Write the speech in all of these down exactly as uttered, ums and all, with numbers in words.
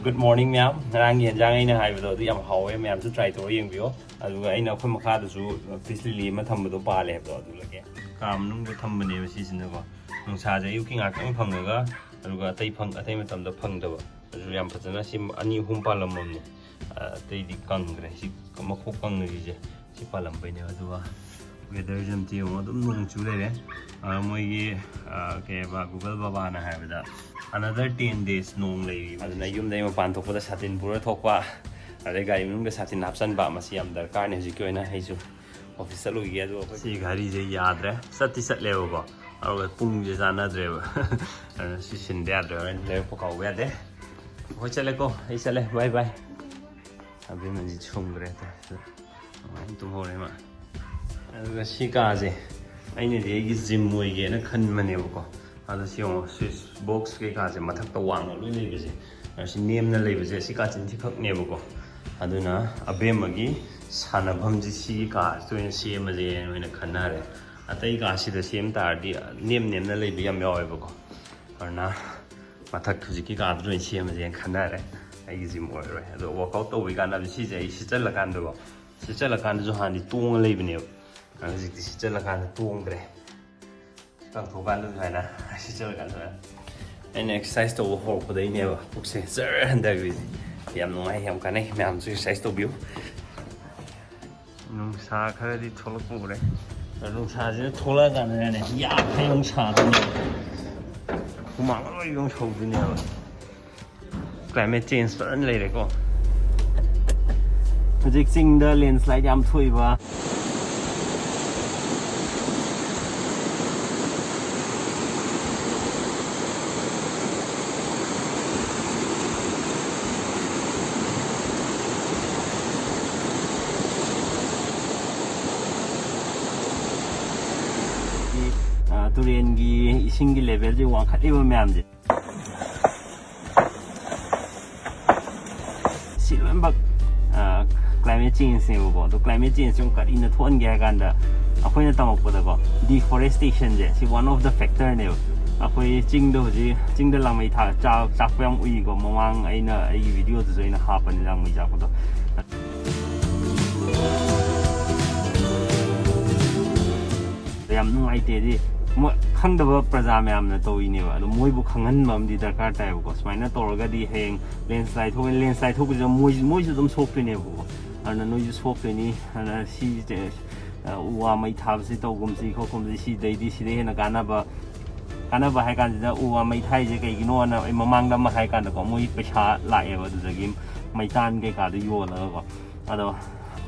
Good morning ꯃꯌꯥꯝ꯫ ꯉꯔꯥꯡꯒꯤ ꯌꯦꯟꯖꯥꯡ ꯑꯩꯅ ꯍꯥꯏꯕꯗꯣ ꯑꯗꯨ ꯌꯥꯝ ꯍꯥꯎꯋꯦ, ꯃꯌꯥꯝꯁꯨ try ꯇꯧꯔ ꯌꯦꯡꯕꯤꯌꯣ꯫ ꯑꯗꯨꯒ ꯑꯩꯅ ꯑꯩꯈꯣꯏ ꯃꯈꯥꯗꯁꯨ peace lily ꯑꯃ ꯊꯝꯕꯗꯣ ꯄꯥꯜꯂꯦ ꯍꯥꯏꯕꯗꯣ ꯑꯗꯨ ꯂꯩꯒꯦ꯫ ꯀꯥ ꯃꯅꯨꯡꯗ ꯊꯝꯕꯅꯦꯕ ꯁꯤꯁꯤꯅꯀꯣ꯫ ꯅꯨꯡꯁꯥꯁꯦ ꯑꯌꯨꯛꯀꯤ ꯉꯥꯛꯇꯪ ꯐꯪꯉꯒ ꯑꯗꯨꯒ ꯑꯇꯩ ꯐꯪ-, ꯑꯇꯩ ꯃꯇꯝꯗ ꯐꯪꯗꯕ꯫ ꯑꯗꯨꯁꯨ ꯌꯥꯝ ꯐꯖꯅ ꯁꯤ ꯑꯅꯤ ꯑꯍꯨꯝ ꯄꯥꯜꯂꯝꯃꯕꯅꯦ꯫ ꯑ, ꯑꯇꯩꯗꯤ ꯀꯪꯈ꯭ꯔꯦ꯫ ꯁꯤ ꯃꯈꯣꯛ ꯀꯪꯉꯤꯁꯦ ꯁꯤ ꯄꯥꯜꯂꯝꯕꯩꯅꯦꯕ꯫ ꯑꯗꯨꯒ weatherꯁꯦ ꯑꯝꯇ ꯌꯦꯡꯉꯣ, ꯑꯗꯨꯝ ꯅꯣꯡ ꯆꯨ ꯂꯩꯔꯦ꯫ ꯑ, ꯃꯣꯏꯒꯤ, ꯑ, ꯀꯩ ꯍꯥꯏꯕ, Google ꯕꯕꯥꯅ ꯍꯥꯏꯕꯗ another ten days ꯅꯣꯡ ꯂꯩꯔꯤ꯫ ꯑꯗꯨꯅ ꯌꯨꯝꯗꯒꯤ ꯃꯄꯥꯟ ꯊꯣꯛꯄꯗ ꯁꯥꯇꯤꯟ ꯄꯨꯔ ꯊꯣꯛꯄ, ꯑꯗꯩ ꯒꯥꯔꯤ ꯃꯅꯨꯡꯗ ꯁꯥꯇꯤꯟ ꯍꯥꯞꯆꯟꯕ, ꯃꯁꯤ ꯌꯥꯝ ꯗꯔꯀꯥꯔꯅꯤ꯫ ꯍꯧꯖꯤꯛꯀꯤ ꯑꯣꯏꯅ ꯑꯩꯁꯨ office ꯆꯠꯂꯨꯈꯤꯒꯦ꯫ ꯑꯗꯨꯒ ꯑꯩꯈꯣꯏ ꯁꯤ ꯒꯥꯔꯤꯁꯦ ꯌꯥꯗ꯭ꯔꯦ, ꯆꯠꯇꯤ ꯆꯠꯂꯦꯕꯀꯣ, ꯑꯗꯨꯒ ꯄꯨꯡꯁꯦ ꯆꯥꯟꯅꯗ꯭ꯔꯦꯕ꯫ ꯑꯗꯨꯅ ꯁꯤ ꯁꯤꯟꯗ ꯌꯥꯗ꯭ꯔꯦ, ꯍꯣꯔꯦꯟ ꯂꯩꯔꯛꯄ ꯀꯥꯎꯕ ꯌꯥꯗꯦ꯫ ꯍꯣꯏ, ꯆꯠꯂꯦꯀꯣ, ꯑꯩ ꯆꯠꯂꯦ, bye bye꯫ ꯑꯕꯦꯝꯃꯁꯤ ꯁꯨꯝꯈ꯭ꯔꯦ꯫ ꯑꯗꯨꯃꯥꯏꯅ ꯇꯨꯝꯍꯧꯔꯦ ꯃꯥ꯫ ꯑꯗꯨꯒ ꯁꯤ ꯀꯥꯁꯦ ꯑꯩꯅꯗꯤ ꯑꯩꯒꯤ gym ꯑꯣꯏꯒꯦꯅ ꯈꯟꯕꯅꯦꯕꯀꯣ꯫ ꯑꯗꯣ ꯁꯤ ꯌꯦꯡꯉꯣ, switch box ꯀꯩꯀꯥꯁꯦ ꯃꯊꯛꯇ ꯋꯥꯡꯅ ꯂꯣꯏ ꯂꯩꯕꯁꯦ, ꯑꯁꯤ ꯅꯦꯝꯅ ꯂꯩꯕꯁꯦ, ꯁꯤ ꯀꯥꯆꯤꯟꯁꯤ ꯈꯛꯅꯦꯕꯀꯣ꯫ ꯑꯗꯨꯅ ꯑꯕꯦꯝꯃꯒꯤ ꯁꯥꯟꯅꯐꯝꯁꯤ ꯁꯤꯒꯤ ꯀꯥꯁꯤꯗ ꯑꯣꯏꯅ ꯁꯦꯝꯃꯁꯦꯅ ꯑꯣꯏꯅ ꯈꯟꯅꯔꯦ꯫ ꯑꯇꯩ ꯀꯥꯁꯤꯗ ꯁꯦꯝ ꯇꯥꯔꯗꯤ ꯅꯦꯝ ꯅꯦꯝꯅ ꯂꯩꯕ ꯌꯥꯝ ꯌꯥꯎꯋꯦꯕꯀꯣ꯫ ꯑꯗꯨꯅ ꯃꯊꯛ ꯍꯧꯖꯤꯛꯀꯤ ꯀꯥꯗꯨꯗ ꯑꯣꯏꯅ ꯁꯦꯝꯃꯁꯦꯅ ꯈꯟꯅꯔꯦ꯫ ꯑꯩꯒꯤ gym ꯑꯣꯏꯔꯔꯣꯏ꯫ ꯑꯗꯣ workout ꯇꯧꯕꯒꯤ ꯀꯥꯟꯅꯕ ꯁꯤꯁꯦ ꯑꯩ ꯁꯤꯠꯆꯜꯂꯀꯥꯟꯗꯀꯣ, ꯁꯤꯠꯆꯜꯂꯀꯥꯟꯗꯁꯨ ꯍꯥꯟꯅꯗꯤ ꯇꯣꯡꯉ ꯂꯩꯕꯅꯦꯕ꯫ ꯑꯗꯣ ꯍꯧꯖꯤꯛꯇꯤ ꯁꯤꯠꯆꯜꯂꯀꯥꯟꯗ ꯇꯣꯡꯗ꯭ꯔꯦ꯫ ꯀꯪꯊꯣꯛꯀꯥꯟꯗ ꯁꯨꯃꯥꯏꯅ, ꯁꯤꯠꯆꯜꯂꯀꯥꯟꯗ ꯁꯨꯃꯥꯏꯅ꯫ ꯑꯩꯅ exercise ꯇꯧꯕ ꯍꯧꯔꯛꯄꯗꯩꯅꯦꯕ ꯄꯨꯛꯁꯦ ꯖꯔ ꯍꯟꯊꯈ꯭ꯔꯤꯁꯦ꯫ ꯌꯥꯝ ꯅꯨꯡꯉꯥꯏ, ꯌꯥꯝ ꯀꯥꯟꯅꯩ꯫ ꯃꯌꯥꯝꯁꯨ exercise ꯇꯧꯕꯤꯌꯨ꯫ ꯅꯨꯡꯁꯥ ꯈꯔꯗꯤ ꯊꯣꯛꯂꯛꯄ ꯎꯔꯦ꯫ ꯅꯨꯡꯁꯥꯁꯤꯅ ꯊꯣꯛꯂꯛꯑꯀꯥꯟꯗꯅꯦ ꯌꯥꯝ ꯍꯩ ꯑꯃꯨꯛ ꯁꯥꯗꯣꯏꯅꯦ꯫ ꯍꯨꯃꯥꯡ ꯂꯣꯏ ꯑꯃꯨꯛ ꯁꯧꯗꯣꯏꯅꯦꯕ꯫ Climate change ꯐꯖꯅ ꯂꯩꯔꯦꯀꯣ꯫ ꯍꯧꯖꯤꯛ ꯆꯤꯡꯗ landslide ꯌꯥꯝ ꯊꯣꯛꯏꯕ꯫ ꯑ, ꯇꯨꯔꯦꯟꯒꯤ ꯏꯁꯤꯡꯒꯤ levelꯁꯦ ꯋꯥꯡꯈꯠꯂꯤꯕ ꯃꯌꯥꯝꯁꯦ꯫ ꯁꯤ ꯂꯣꯏꯅꯃꯛ, ꯑ, climate changeꯅꯦꯕꯀꯣ꯫ ꯑꯗꯣ climate changeꯁꯦ ꯑꯃꯨꯛ ꯀꯔꯤꯅ ꯊꯣꯛꯍꯟꯒꯦ ꯍꯥꯏ ꯀꯥꯟꯗ, ꯑꯩꯈꯣꯏꯅ ꯇꯝꯃꯛꯄꯗꯀꯣ, deforestationꯁꯦ ꯁꯤ one of the factorꯅꯦꯕ꯫ ꯑꯩꯈꯣꯏ ꯆꯤꯡꯗ ꯍꯧꯖꯤꯛ, ꯆꯤꯡꯗ ꯂꯥꯡꯃꯩ ꯊꯥ-, ꯆꯥ-, ꯆꯥꯛꯄ ꯌꯥꯝ ꯎꯏꯀꯣ, ꯃꯃꯥꯡ ꯑꯩꯅ ꯑꯩꯒꯤ ꯚꯤꯗꯤꯑꯣꯗꯨꯁꯨ ꯑꯩꯅ ꯍꯥꯞꯄꯅꯤ ꯂꯥꯡꯃꯩ ꯆꯥꯛꯄꯗꯣ꯫ ꯌꯥꯝ ꯅꯨꯡꯉꯥꯏꯇꯦꯗꯤ, ꯃꯣꯏ ꯈꯪꯗꯕ ꯄ꯭ꯔꯖꯥ ꯃꯌꯥꯝꯅ ꯇꯧꯔꯤꯅꯦꯕ, ꯑꯗꯣ ꯃꯣꯏꯕꯨ ꯈꯪꯍꯟꯕ ꯑꯃꯗꯤ ꯗꯔꯀꯥꯔ ꯇꯥꯏꯕꯀꯣ꯫ ꯁꯨꯃꯥꯏꯅ ꯇꯧꯔꯒꯗꯤ ꯍꯌꯦꯡ ꯂꯦꯟꯁ꯭ꯂꯥꯏꯠ ꯊꯣꯛꯀꯅꯤ, ꯂꯦꯟꯁ꯭ꯂꯥꯏꯠ ꯊꯣꯛꯄꯁꯤꯗ ꯃꯣꯏ, ꯃꯣꯏꯁꯨ ꯑꯗꯨꯝ ꯁꯣꯛꯇꯣꯏꯅꯦꯕꯀꯣ꯫ ꯑꯗꯨꯅ ꯅꯣꯏꯁꯨ ꯁꯣꯛꯇꯣꯏꯅꯤ꯫ ꯑꯗꯨꯅ ꯁꯤꯁꯦ, ꯑ, ꯎ ꯋꯥ ꯃꯩ ꯊꯥꯕꯁꯤ ꯇꯧꯒꯨꯝꯁꯤ ꯈꯣꯠꯀꯨꯝꯁꯤ, ꯁꯤꯗꯩꯗꯤ ꯁꯤꯗꯩ ꯍꯦꯟꯅ ꯀꯥꯟꯅꯕ, ꯀꯥꯟꯅꯕ ꯍꯥꯏ ꯀꯥꯟꯁꯤꯗ ꯎ ꯋꯥ ꯃꯩ ꯊꯥꯏꯁꯦ ꯀꯩꯒꯤꯅꯣꯅ ꯑꯩ ꯃꯃꯥꯡꯗ ꯑꯃ ꯍꯥꯏ ꯀꯥꯟꯗꯀꯣ, ꯃꯣꯏ ꯄꯩꯁꯥ ꯂꯥꯛꯑꯦꯕ ꯑꯗꯨꯗꯒꯤ, ꯃꯩꯇꯥꯟ ꯀꯩꯀꯥꯗꯣ ꯌꯣꯜꯂꯒꯀꯣ꯫ ꯑꯗꯣ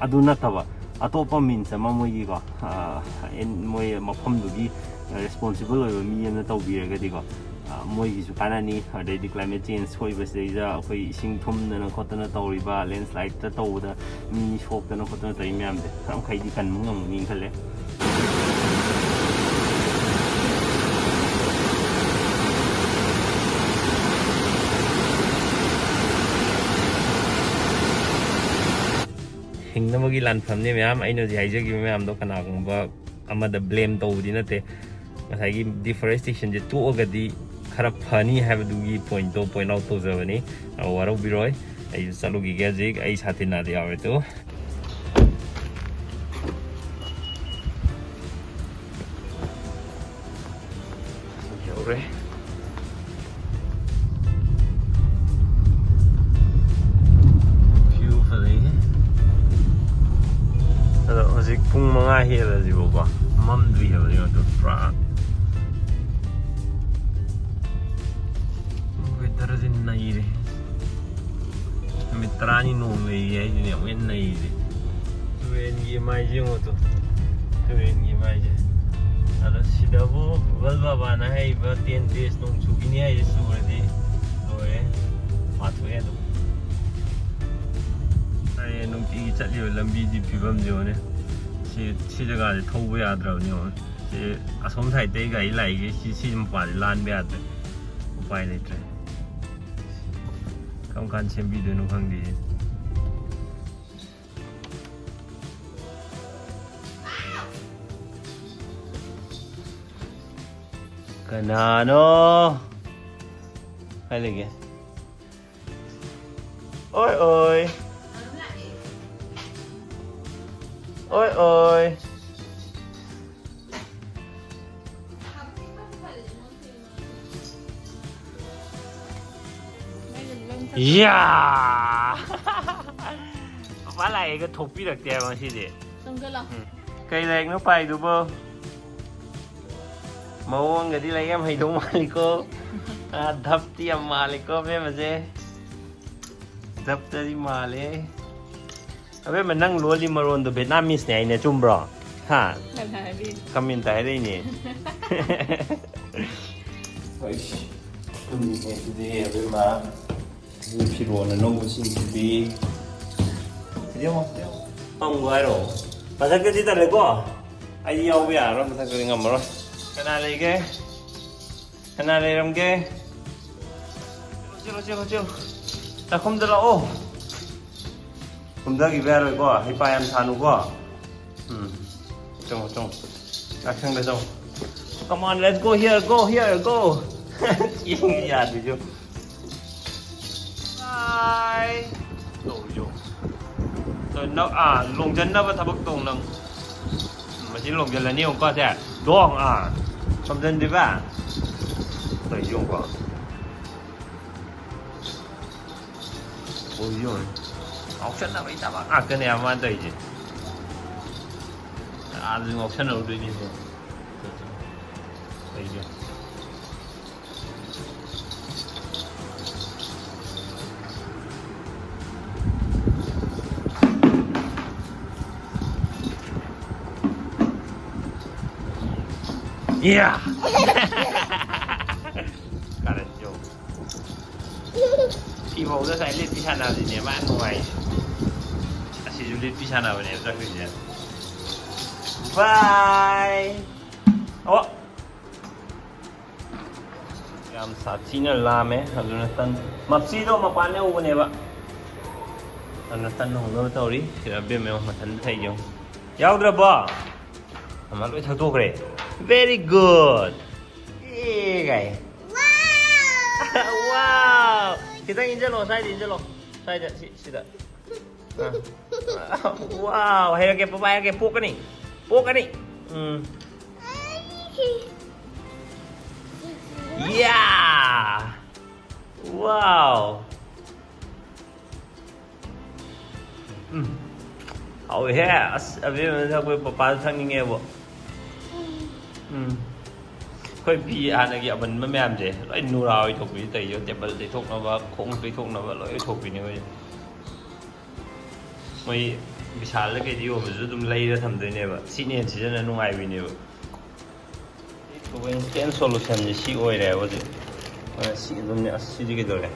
ꯑꯗꯨ ꯅꯠꯇꯕ ꯑꯇꯣꯞꯄ ꯃꯤꯟꯁ ꯑꯃ ꯃꯣꯏꯒꯤꯀꯣ, ꯑ, ꯑꯦꯟ-, ꯃꯣꯏ ꯃꯐꯝꯗꯨꯒꯤ ꯔꯦꯁꯄꯣꯟꯁꯤꯕꯜ ꯑꯣꯏꯕ ꯃꯤ ꯑꯃꯅ ꯇꯧꯕꯤꯔꯒꯗꯤꯀꯣ, ꯑ, ꯃꯣꯏꯒꯤꯁꯨ ꯀꯥꯟꯅꯅꯤ꯫ ꯑꯗꯩꯗꯤ ꯀ꯭ꯂꯥꯏꯃꯦꯠ ꯆꯦꯟꯖ ꯊꯣꯛꯏꯕꯁꯤꯗꯩꯗ ꯑꯩꯈꯣꯏ ꯏꯁꯤꯡ ꯊꯨꯝꯗꯅ ꯈꯣꯠꯇꯅ ꯇꯧꯔꯤꯕ, ꯂꯦꯟꯁ꯭ꯂꯥꯏꯠꯇ ꯇꯧꯕꯗ ꯃꯤ ꯁꯣꯛꯇꯅ ꯈꯣꯠꯇꯅ ꯇꯧꯔꯤ ꯃꯌꯥꯝꯁꯦ ꯈꯔ ꯃꯈꯩꯗꯤ ꯀꯟꯕ ꯉꯝꯒꯅꯤꯅ ꯈꯜꯂꯦ꯫ ꯍꯤꯡꯅꯕꯒꯤ ꯂꯥꯟꯐꯝꯅꯤ ꯃꯌꯥꯝ꯫ ꯑꯩꯅ ꯍꯧꯖꯤꯛ ꯍꯥꯏꯖꯈꯤꯕ ꯃꯌꯥꯝꯗꯣ ꯀꯅꯥꯒꯨꯝꯕ ꯑꯃꯗ ꯕ꯭ꯂꯦꯝ ꯇꯧꯕꯗꯤ ꯅꯠꯇꯦ꯫ ꯉꯁꯥꯏꯒꯤ ꯗꯤꯐꯣꯔꯦꯁꯇꯦꯁꯟꯁꯦ ꯇꯣꯛꯑꯒꯗꯤ ꯈꯔ ꯐꯅꯤ ꯍꯥꯏꯕꯗꯨꯒꯤ ꯄꯣꯏꯟꯠꯇꯣ ꯄꯣꯏꯟꯠ ꯑꯥꯎꯠ ꯇꯧꯖꯕꯅꯤ꯫ ꯑ, ꯋꯥꯔꯧꯕꯤꯔꯣꯏ꯫ ꯑꯩꯁꯨ ꯆꯠꯂꯨꯈꯤꯒꯦ ꯍꯧꯖꯤꯛ꯫ ꯑꯩ ꯁꯥꯇꯤꯟ ꯑꯗ ꯌꯥꯎꯔꯦ ꯇꯨ꯫ ꯌꯧꯔꯦ꯫ ꯚ꯭ꯌꯨ ꯐꯖꯩꯍꯦ꯫ ꯑꯗꯣ ꯍꯧꯖꯤꯛ ꯄꯨꯡ ꯃꯉꯥ ꯍꯦꯜꯂꯁꯤꯕꯀꯣ, ꯃꯝꯗ꯭ꯔꯤ ꯍꯥꯏꯕꯅꯤ ꯑꯗꯨ ꯄꯨꯔꯥ꯫ ꯋꯦꯗꯔꯁꯤ ꯅꯩꯔꯦ꯫ ꯅꯨꯃꯤꯠ ꯇꯔꯥꯅꯤ ꯅꯣꯡ ꯂꯩꯌꯦ ꯍꯥꯏꯁꯤꯅꯦ ꯑꯃꯨꯛ ꯍꯦꯟꯅ ꯅꯩꯔꯤꯁꯦ꯫ ꯇꯨꯔꯦꯟꯒꯤ ꯃꯥꯏꯁꯦ ꯌꯦꯡꯉꯣ ꯇꯨ꯫ ꯇꯨꯔꯦꯟꯒꯤ ꯃꯥꯏꯁꯦ꯫ ꯑꯗꯣ ꯁꯤꯗꯕꯨ ꯒꯨꯒꯜ ꯕꯥꯕꯥꯅ ꯍꯥꯏꯔꯤꯕ ten days ꯅꯣꯡ ꯆꯨꯈꯤꯅꯤ ꯍꯥꯏꯁꯦ ꯆꯨꯔꯗꯤ ꯂꯣꯏꯔꯦ꯫ ꯄꯥꯊꯣꯛꯑꯦ ꯑꯗꯨꯝ꯫ ꯑꯩ ꯅꯨꯡꯇꯤꯒꯤ ꯆꯠꯂꯤꯕ ꯂꯝꯕꯤꯁꯤ ꯐꯤꯕꯝꯁꯦ ꯌꯦꯡꯉꯣꯅꯦ꯫ ꯁꯤ, ꯁꯤ ꯖꯒꯥꯁꯦ ꯊꯧꯕ ꯌꯥꯗ꯭ꯔꯕꯅꯦ ꯌꯦꯡꯉꯣꯅꯦ꯫ ꯁꯤ ꯑꯁꯣꯝ ꯁꯥꯏꯗꯇꯩ ꯒꯥꯔꯤ ꯂꯥꯛꯏꯒꯦ, ꯁꯤ, ꯁꯤ ꯃꯄꯥꯁꯦ ꯂꯥꯟꯕ ꯌꯥꯗ꯭ꯔꯦ꯫ ꯎꯄꯥꯏ ꯂꯩꯇ꯭ꯔꯦ꯫ ꯀꯔꯝ ꯀꯥꯟꯗ ꯁꯦꯝꯕꯤꯗꯣꯏꯅꯣ ꯈꯪꯗꯦ꯫ ꯀꯅꯥꯅꯣ? ꯀꯥꯏ ꯂꯩꯒꯦ? ꯑꯣꯏ ꯑꯣꯏ꯫ ꯑꯣꯏ ꯑꯣꯏ꯫ ꯌꯥ! ꯄꯄꯥ ꯂꯥꯛꯑꯦꯒ ꯊꯣꯛꯄꯤꯔꯛꯇꯦ ꯍꯥꯏꯕ ꯉꯁꯤꯗꯤ꯫ ꯆꯪꯁꯤꯜꯂꯣ꯫ ꯎꯝ꯫ ꯀꯩ ꯂꯥꯏꯔꯤꯛꯅꯣ ꯄꯥꯏꯗꯨꯕꯣ? ꯃꯑꯣꯡꯒꯗꯤ ꯂꯥꯏꯔꯤꯛ ꯌꯥꯝ ꯍꯩꯗꯧ ꯃꯥꯜꯂꯤꯀꯣ꯫ ꯑꯥ, ꯙꯞꯇꯤ ꯌꯥꯝ ꯃꯥꯜꯂꯤꯀꯣ, ꯑꯕꯦꯝꯃꯁꯦ꯫ ꯙꯞꯇꯗꯤ ꯃꯥꯜꯂꯦ꯫ ꯑꯕꯦꯝꯃ, ꯅꯪ ꯂꯣꯜꯂꯤ ꯃꯔꯣꯟꯗꯣ ꯚꯦꯠꯅꯥꯃꯤꯁꯅꯦ ꯍꯥꯏꯅꯦ, ꯆꯨꯝꯕ꯭ꯔꯣ? ꯍꯥ? ꯀꯅꯥ ꯍꯥꯏꯕꯤ? ꯀꯃꯦꯟꯇ ꯍꯥꯏꯔꯛꯏꯅꯦ꯫ ꯑꯩꯁ, ꯇꯨꯝꯅꯤꯡꯉꯦ ꯑꯗꯨꯗꯤ, ꯑꯕꯦꯝꯃ꯫ ꯑꯗꯨ ꯐꯤꯔꯣꯜ ꯑꯅꯧꯕꯁꯤꯡꯁꯤꯗꯤ꯫ ꯁꯤꯗꯤ ꯌꯦꯡꯉꯣ, ꯁꯤꯗꯤ ꯌꯦꯡꯉꯣ꯫ ꯄꯝꯒꯣ ꯍꯥꯏꯔꯣ? ꯃꯊꯛꯇꯗꯤ ꯇꯜꯂꯦꯀꯣ? ꯑꯩꯗꯤ ꯌꯥꯎꯕ ꯌꯥꯔꯔꯣꯏ, ꯃꯊꯛꯇꯗꯤ ꯉꯝꯃꯔꯣꯏ꯫ ꯀꯅꯥ ꯂꯩꯒꯦ? ꯀꯅꯥ ꯂꯩꯔꯝꯒꯦ? ꯆꯦꯜꯂꯣ, ꯆꯦꯜꯂꯣ, ꯆꯦꯜꯂꯣ, ꯆꯦꯜꯂꯣ꯫ ꯆꯥꯛꯈꯨꯝꯗ ꯂꯥꯛꯑꯣ꯫ ꯀꯨꯝꯊꯈꯤꯕ ꯌꯥꯔꯣꯏꯀꯣ, ꯍꯩꯄꯥ ꯌꯥꯝ ꯁꯥꯅꯨꯀꯣ꯫ ꯎꯝ, ꯆꯪꯉꯣ, ꯆꯪꯉꯣ꯫ ꯆꯥꯛꯁꯪꯗ ꯆꯪꯉꯣ꯫ Come on, let's go here, go here, go꯫ ꯆꯦꯟꯒꯤ ꯌꯥꯗ꯭ꯔꯤꯁꯨ꯫ Bye꯫ ꯇꯧꯔꯤꯁꯨ꯫ ꯅꯪ, ꯑꯥ, ꯂꯣꯡꯖꯟꯅꯕ ꯊꯕꯛ ꯇꯧ ꯅꯪ꯫ ꯃꯁꯤ ꯂꯣꯡꯖꯜꯂꯅꯤ ꯑꯃꯨꯛꯀ ꯁꯦ꯫ ꯗꯣꯡ, ꯑꯥ꯫ ꯁꯣꯝꯖꯟꯗ꯭ꯔꯤꯕ? ꯇꯧꯔꯤꯁꯤ ꯌꯦꯡꯉꯨꯀꯣ꯫ ꯇꯧꯔꯤꯁꯤ ꯌꯦꯡꯉꯨꯅꯦ꯫ ꯉꯥꯎꯁꯟꯅꯕꯩ ꯊꯕꯛ ꯉꯥꯛꯇꯅꯦ ꯃꯥꯅ ꯇꯧꯔꯤꯁꯦ꯫ ꯑꯥꯗꯁꯨ ꯉꯥꯎꯁꯟꯅꯔꯨꯗꯣꯏꯅꯤꯁꯦ꯫ ꯇꯧꯔꯤꯁꯦ꯫ Yeah! ꯀꯔꯟꯁꯦ ꯌꯦꯡꯉꯨ꯫ ꯁꯤꯐꯧꯗ ꯉꯁꯥꯏ ꯂꯤꯠꯄꯤ ꯁꯥꯟꯅꯕꯁꯤꯅꯦ ꯃꯥ ꯅꯨꯡꯉꯥꯏꯁꯦ꯫ ꯑꯁꯤꯁꯨ ꯂꯤꯠꯄꯤ ꯁꯥꯟꯅꯕꯅꯦꯕ ꯆꯠꯈ꯭ꯔꯤꯁꯦ꯫ Bye! ꯑꯣ! ꯌꯥꯝ ꯁꯥꯊꯤꯅ ꯂꯥꯝꯃꯦ, ꯑꯗꯨꯅ ꯇꯟ, ꯃꯞꯁꯤꯗꯣ ꯃꯄꯥꯟ ꯌꯧꯕꯅꯦꯕ, ꯑꯗꯨꯅ ꯇꯟ ꯍꯧꯅꯕ ꯇꯧꯔꯤ꯫ ꯁꯤꯗ ꯑꯕꯦꯝꯃ ꯌꯦꯡꯉꯣ, ꯃꯊꯟꯇ ꯊꯛꯏꯁꯦ ꯌꯦꯡꯉꯣ꯫ ꯌꯥꯎꯗ꯭ꯔꯕꯣ? ꯑꯃ ꯂꯣꯏ ꯊꯛꯇꯣꯛꯈ꯭ꯔꯦ꯫ Very good. ꯑꯦ ꯀꯥꯏ꯫ ꯋꯥꯎ! ꯈꯤꯇꯪ ꯏꯟꯖꯜꯂꯣ, ꯁ꯭ꯋꯥꯏꯗ ꯏꯟꯖꯜꯂꯣ꯫ ꯁ꯭ꯋꯥꯏꯗ, ꯁꯤ, ꯁꯤꯗ꯫ ꯑꯥ꯫ ꯋꯥꯎ! ꯍꯥꯏꯔꯛꯀꯦ, ꯄꯄꯥ ꯍꯥꯏꯔꯛꯀꯦ, ꯄꯣꯛꯀꯅꯤ꯫ ꯄꯣꯛꯀꯅꯤ꯫ ꯎꯝ꯫ ꯌꯥ! ꯋꯥꯎ! ꯎꯝ꯫ ꯍꯥꯎꯋꯦꯍꯦ꯫ ꯑꯁ, ꯑꯕꯦꯝꯃꯅ ꯊꯛꯄꯩ ꯄꯄꯥꯁꯨ ꯊꯛꯅꯤꯡꯉꯦꯕꯣ꯫ ꯎꯝ꯫ ꯑꯩꯈꯣꯏ ꯐꯤ ꯍꯥꯟꯅꯒꯤ ꯑꯃꯟꯕ ꯃꯌꯥꯝꯁꯦ ꯂꯣꯏ ꯅꯨꯔꯥ ꯑꯣꯏꯊꯣꯛꯄꯤꯅꯦ ꯇꯧꯔꯤꯁꯦ꯫ ꯇꯦꯕꯜ ꯇꯩꯊꯣꯛꯅꯕ, ꯈꯣꯡꯎꯞ ꯇꯩꯊꯣꯛꯅꯕ ꯂꯣꯏ ꯑꯣꯏꯊꯣꯛꯄꯤꯅꯦ ꯃꯣꯏ꯫ ꯃꯣꯏ ꯕꯤꯁꯥꯜꯗ ꯀꯩꯗ ꯌꯣꯟꯕꯁꯨ ꯑꯗꯨꯝ ꯂꯩꯔ ꯊꯝꯗꯣꯏꯅꯦꯕ꯫ ꯁꯤꯅ ꯍꯦꯟꯅ ꯁꯤꯖꯤꯟꯅ ꯅꯨꯡꯉꯥꯏꯕꯤꯅꯦꯕ꯫ ꯏꯟꯁꯇꯦꯟ ꯁꯣꯂꯨꯁꯟꯁꯦ ꯁꯤ ꯑꯣꯏꯔꯦꯕ ꯍꯧꯖꯤꯛ꯫ ꯑ, ꯁꯤ ꯑꯗꯨꯝꯅꯦ꯫ ꯑꯁ, ꯁꯤꯗꯤ ꯀꯩꯗꯧꯔꯦ?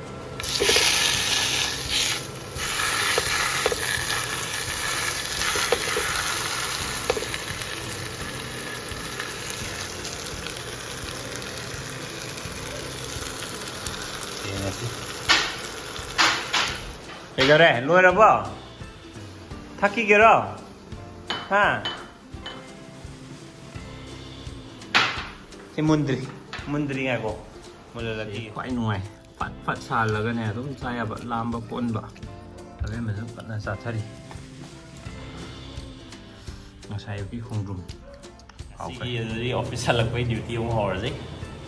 ꯌꯦꯡꯉꯁꯤ꯫ ꯀꯩꯗꯧꯔꯦ? ꯂꯣꯏꯔꯕꯣ? ꯊꯛꯈꯤꯒꯦꯔꯣ? ꯍꯥ? ꯁꯤ ꯃꯨꯟꯗ꯭ꯔꯤ꯫ ꯃꯨꯟꯗ꯭ꯔꯤ, ꯉꯥꯏꯈꯣ꯫ ꯃꯨꯜꯍꯜꯂꯛꯈꯤꯒꯦ꯫ ꯈ꯭ꯋꯥꯏ ꯅꯨꯡꯉꯥꯏ꯫ ꯐꯠ ꯐꯠ ꯁꯥꯍꯜꯂꯒꯅꯦ, ꯑꯗꯨꯝ ꯆꯥ ꯌꯥꯕ, ꯂꯥꯝꯕ ꯀꯣꯟꯕ꯫ ꯑꯕꯦꯝꯃꯁꯨ ꯀꯟꯅ ꯆꯥꯊꯔꯤ꯫ ꯉꯁꯥꯏ ꯑꯌꯨꯛꯀꯤ ꯈꯣꯡꯗ꯭ꯔꯨꯝ꯫ ꯍꯥꯎꯈ꯭ꯔꯦ꯫ ꯉꯁꯤꯒꯤ ꯑꯗꯨꯗꯤ ꯑꯣꯐꯤꯁ ꯍꯜꯂꯛꯄꯩ ꯗ꯭ꯌꯨꯇꯤ ꯑꯃꯨꯛ ꯍꯧꯔꯁꯤ꯫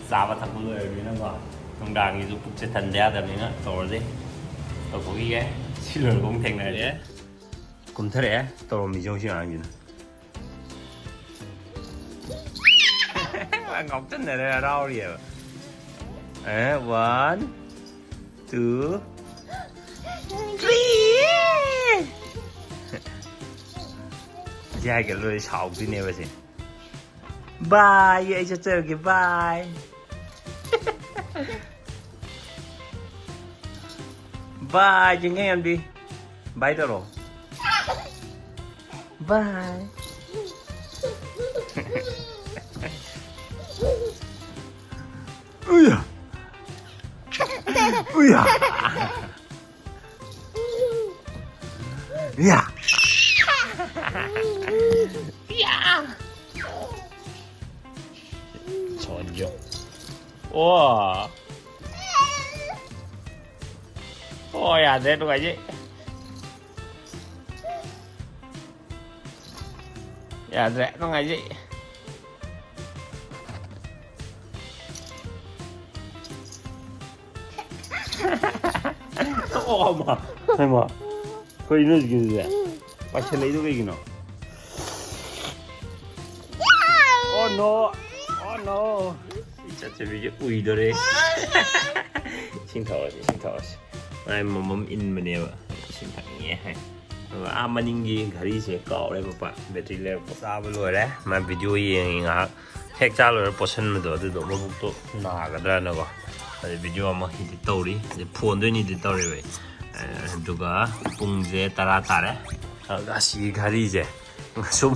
ꯆꯥꯕ ꯊꯛꯄ ꯂꯣꯏꯔꯕꯅꯤꯅꯀꯣ, ꯅꯨꯡꯗꯥꯡꯒꯤꯁꯨ ꯄꯨꯛꯁꯦ ꯊꯟꯗ ꯌꯥꯗꯕꯅꯤꯅ ꯇꯧꯔꯁꯤ꯫ ꯇꯧꯊꯣꯛꯈꯤꯒꯦ꯫ ꯁꯤ ꯂꯣꯏꯔꯒ ꯑꯃꯨꯛ ꯊꯦꯡꯅꯔꯁꯤ꯫ ꯑꯦ꯫ ꯀꯨꯝꯊꯔꯛꯑꯦ꯫ ꯇꯧꯔꯝꯃꯤꯁꯦ ꯌꯦꯡꯉꯨ ꯁꯤ ꯑꯉꯥꯡꯁꯤꯅ꯫ ꯉꯥꯎꯁꯟꯅꯔꯦ, ꯍꯔꯥꯎꯔꯤꯑꯕ꯫ ꯑꯦ, one, two, three꯫ ꯁꯤ ꯍꯥꯏꯒꯠꯂꯨꯔꯗꯤ ꯁꯥꯎꯗꯣꯏꯅꯦꯕ ꯁꯤ꯫ Bye, ꯑꯩ ꯆꯠꯆꯔꯒꯦ, bye꯫ Bye, ꯆꯤꯡꯈꯩꯉꯥꯟꯕꯤ꯫ Bye ꯇꯧꯔꯣ꯫ Bye꯫ ꯎꯏꯌꯥ꯫ ꯎꯏꯌꯥ꯫ ꯎꯏꯌꯥ꯫ ꯎꯏꯌꯥ꯫ ꯁꯣꯟꯖꯣ꯫ ꯑꯣ꯫ ꯑꯣ, ꯌꯥꯗ꯭ꯔꯦ, ꯅꯨꯡꯉꯥꯏꯖꯩ꯫ ꯌꯥꯗ꯭ꯔꯦ, ꯅꯨꯡꯉꯥꯏꯖꯩ꯫ ꯑꯣ, ꯑꯃ꯫ ꯍꯩꯃꯥ꯫ ꯀꯩꯅꯣ ꯍꯧꯖꯤꯛꯀꯤꯗꯨꯗꯤ? ꯄꯥꯏꯁꯜꯂꯛꯏꯗꯣ ꯀꯩꯒꯤꯅꯣ? Oh no! Oh no! ꯏꯆꯠꯆꯕꯤꯁꯦ ꯎꯏꯗꯣꯔꯦ꯫ ꯏꯁꯤꯡ ꯊꯛꯑꯁꯤ, ꯏꯁꯤꯡ ꯊꯛꯑꯁꯤ꯫ ꯃꯥꯏ ꯃꯃꯝ ꯏꯟꯕꯅꯦꯕ꯫ ꯏꯁꯤꯡ ꯊꯛꯅꯤꯡꯉꯦ ꯍꯥꯏ꯫ ꯑꯗꯨꯒ ꯑꯥ ꯃꯅꯤꯡꯒꯤ ꯘꯔꯤꯁꯦ ꯀꯥꯎꯔꯦ ꯄꯄꯥ, ꯕꯦꯇ꯭ꯔꯤ ꯂꯩꯔꯛꯄ꯫ ꯆꯥꯕ ꯂꯣꯏꯔꯦ꯫ ꯃꯥ ꯚꯤꯗꯤꯑꯣ ꯌꯦꯡꯉꯤ ꯉꯥꯏꯍꯥꯛ꯫ ꯍꯦꯛ ꯆꯥ ꯂꯣꯏꯔ ꯄꯣꯠꯁꯟꯕꯗꯣ, ꯑꯗꯨꯗꯣ ꯃꯕꯨꯛꯇꯣ ꯅꯥꯒꯗ꯭ꯔꯅꯀꯣ꯫ ꯑꯗꯩ ꯚꯤꯗꯤꯑꯣ ꯑꯃ edit ꯇꯧꯔꯤ꯫ ꯑꯗꯩ ꯐꯣꯟꯗ ꯑꯣꯏꯅ edit ꯇꯧꯔꯦꯕ ꯑꯩ꯫ ꯑꯗꯨꯒ ꯄꯨꯡꯁꯦ ꯇꯔꯥ ꯇꯥꯔꯦ꯫ ꯑꯗꯨꯒ ꯑꯁꯤꯒꯤ ꯘꯔꯤꯁꯦ ꯁꯨꯝ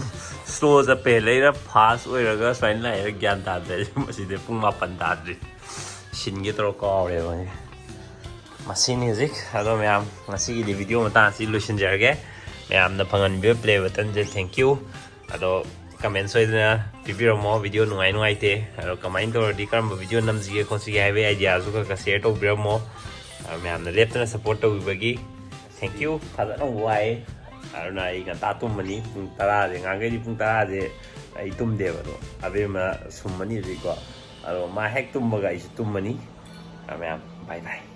slow ꯆꯠꯄ ꯍꯦꯜꯂꯛꯏꯔ fast ꯑꯣꯏꯔꯒ ꯁꯨꯃꯥꯏꯅ ꯂꯥꯛꯏꯔ ꯒ꯭ꯌꯥꯟ ꯇꯥꯗ꯭ꯔꯦ꯫ ꯃꯁꯤꯗꯤ ꯄꯨꯡ ꯃꯥꯄꯟ ꯇꯥꯗ꯭ꯔꯤ꯫ ꯁꯤꯟꯒꯦ ꯇꯧꯔ ꯀꯥꯎꯔꯦꯕ ꯑꯩ꯫ ꯃꯁꯤꯅꯤ ꯍꯧꯖꯤꯛ꯫ ꯑꯗꯣ ꯃꯌꯥꯝ, ꯉꯁꯤꯒꯤꯗꯤ ꯚꯤꯗꯤꯑꯣ ꯃꯇꯥꯡ ꯑꯁꯤ ꯂꯣꯏꯁꯤꯟꯖꯔꯒꯦ꯫ ꯃꯌꯥꯝꯅ ꯐꯪꯍꯟꯕꯤꯕ play buttonꯁꯦ thank you꯫ ꯑꯗꯣ comment ꯁꯣꯏꯗꯅ ꯄꯤꯕꯤꯔꯝꯃꯣ, ꯚꯤꯗꯤꯑꯣ ꯅꯨꯡꯉꯥꯏ ꯅꯨꯡꯉꯥꯏꯇꯦ꯫ ꯑꯗꯣ ꯀꯃꯥꯏꯅ ꯇꯧꯔꯗꯤ ꯀꯔꯝꯕ ꯚꯤꯗꯤꯑꯣ ꯅꯝꯁꯤꯒꯦ ꯈꯣꯠꯁꯤꯒꯦ ꯍꯥꯏꯕꯒꯤ ideaꯁꯨ ꯈꯔ ꯈꯔ share ꯇꯧꯕꯤꯔꯝꯃꯣ꯫ ꯑꯗꯣ ꯃꯌꯥꯝꯅ ꯂꯦꯞꯇꯅ support ꯇꯧꯕꯤꯕꯒꯤ thank you꯫ ꯐꯖꯅ ꯋꯥꯏ꯫ ꯑꯗꯨꯅ ꯑꯩ ꯉꯟꯇꯥ ꯇꯨꯝꯃꯅꯤ꯫ ꯄꯨꯡ ꯇꯔꯥꯁꯦ, ꯉꯥꯡꯈꯩꯗꯤ ꯄꯨꯡ ꯇꯔꯥꯁꯦ ꯑꯩ ꯇꯨꯝꯗꯦꯕ꯫ ꯑꯗꯣ ꯑꯕꯦꯝꯃ ꯁꯨꯝꯃꯅꯤ ꯍꯧꯖꯤꯛꯀꯣ꯫ ꯑꯗꯣ ꯃꯥ ꯍꯦꯛ ꯇꯨꯝꯕꯒ ꯑꯩꯁꯨ ꯇꯨꯝꯃꯅꯤ꯫ ꯑꯗꯣ ꯃꯌꯥꯝ, bye bye꯫